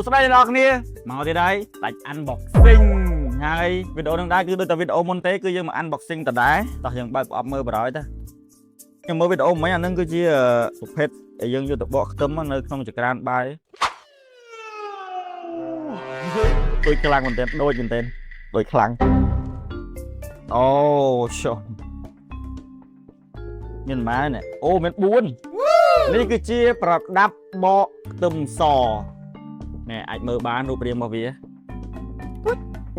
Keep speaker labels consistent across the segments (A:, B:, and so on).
A: សួស្តីអ្នកនរគ្នាមកទៀតហើយដាច់ unboxing ហើយវីដេអូនឹងដែរគឺដូចតែវីដេអូមុនទេគឺយើងមក unboxing ដដែលតោះយើងបើកប្រអប់មើលបណ្ដោយទៅខ្ញុំមើលវីដេអូមិញអានឹងគឺជាប្រភេទដែលយើងយកទៅបកខ្ទឹមនៅក្នុងចក្រានបាយដូចខ្លាំងមែនទែនដូចមែនទែនដូចខ្លាំងអូឈូមានប៉ុន្មាននេះអូមាន4នេះគឺជាប្រដាប់បកខ្ទឹមសនេះអាចមើលបានរូបរាងរបស់វា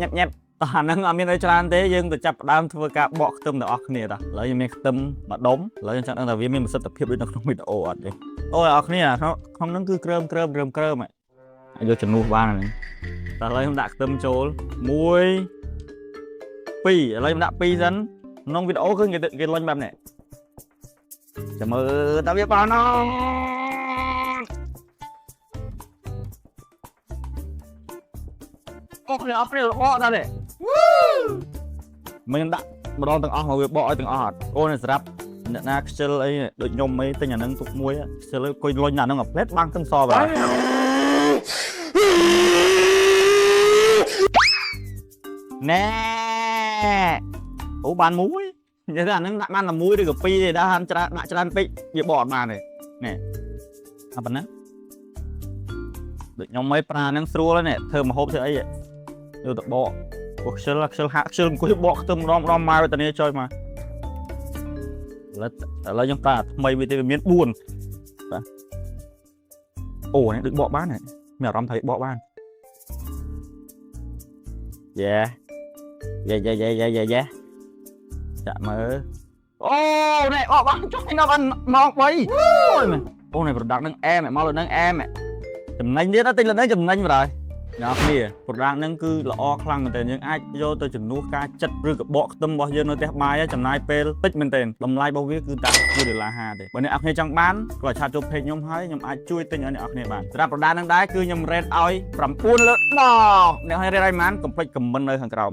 A: ញ៉ាប់ញ៉ាប់តោះអាហ្នឹងអត់មានអីច្រើនទេយើងទៅចាប់ផ្ដើមធ្វើការបកខ្ទឹមទាំងអស់គ្នាតោះឥឡូវយើងមានខ្ទឹមមួយដុំឥឡូវយើងចង់ដឹងថាវាមានប្រសិទ្ធភាពដូចនៅក្នុងវីដេអូអត់ទេអូយអ្នកគ្នាក្នុងក្នុងហ្នឹងគឺក្រើមក្រើមក្រើមក្រើមអាចយកជំនួសបានអាហ្នឹងតោះឥឡូវខ្ញុំដាក់ខ្ទឹមចូល1 2ឥឡូវខ្ញុំដាក់2សិនក្នុងវីដេអូគឺគេគេលុញបែបនេះចាំមើលតើវាបានអត់អូគ្នាអត់ព្រាលបកដល់ទេមិនដាក់ម្ដងទាំងអស់មកវាបកឲ្យទាំងអស់អត់អូនសម្រាប់អ្នកណាខ្ជិលអីដូចខ្ញុំអីទិញអាហ្នឹងទុកមួយខ្ជិលអង្គុយលុញអាហ្នឹងអាផ្លែតបាំងទឹងសបាទណែអូបានមួយនិយាយទៅអាហ្នឹងដាក់បានតែមួយឬក៏ពីរទេដល់ហាន់ច្រើនដាក់ច្រើនពេកវាបកអត់បានទេនេះអាប៉ុណ្ណាដូចខ្ញុំអីប្រាហ្នឹងស្រួលហើយនេះធ្វើម្ហូបធ្វើអីយកទៅបកព្រោះខ្ជិលខ្ជិលហាក់ខ្ជិលអង្គុយបកខ្ទឹមម្ដងម្ដងមកវេទនាចុយមកឥឡូវឥឡូវខ្ញុំប្រើអាថ្មីវាទេវាមាន4បាទអូនេះដូចបកបានហ៎មានអារម្មណ៍ថាវាបកបានយេយេយេយេយេយេយេចាក់មើលអូនេះបកបានចុះឯងបានម៉ោង3អូយមែនអូនេះ product ហ្នឹងអែមមកលើហ្នឹងអែមចំណេញទៀតទិញលើហ្នឹងចំណេញបណ្ដោយអ្នកគ្នា product ហ្នឹងគឺល្អខ្លាំងមែនទែនយើងអាចយកទៅជំនួសការចិតឬក៏បកខ្ទឹមរបស់យើងនៅផ្ទះបាយចំណាយពេលតិចមែនទែនតម្លៃរបស់វាគឺតែ1ដុល្លារ50ទេបើអ្នកនរគ្នាចង់បានក៏ chat ចូល page ខ្ញុំហើយខ្ញុំអាចជួយទិញឲ្យអ្នកនរគ្នាបានសម្រាប់ product ហ្នឹងដែរគឺខ្ញុំ rate ឲ្យ9លើ10អ្នកឲ្យ rate ឲ្យប៉ុន្មានកុំភ្លេច comment នៅខាងក្រោម។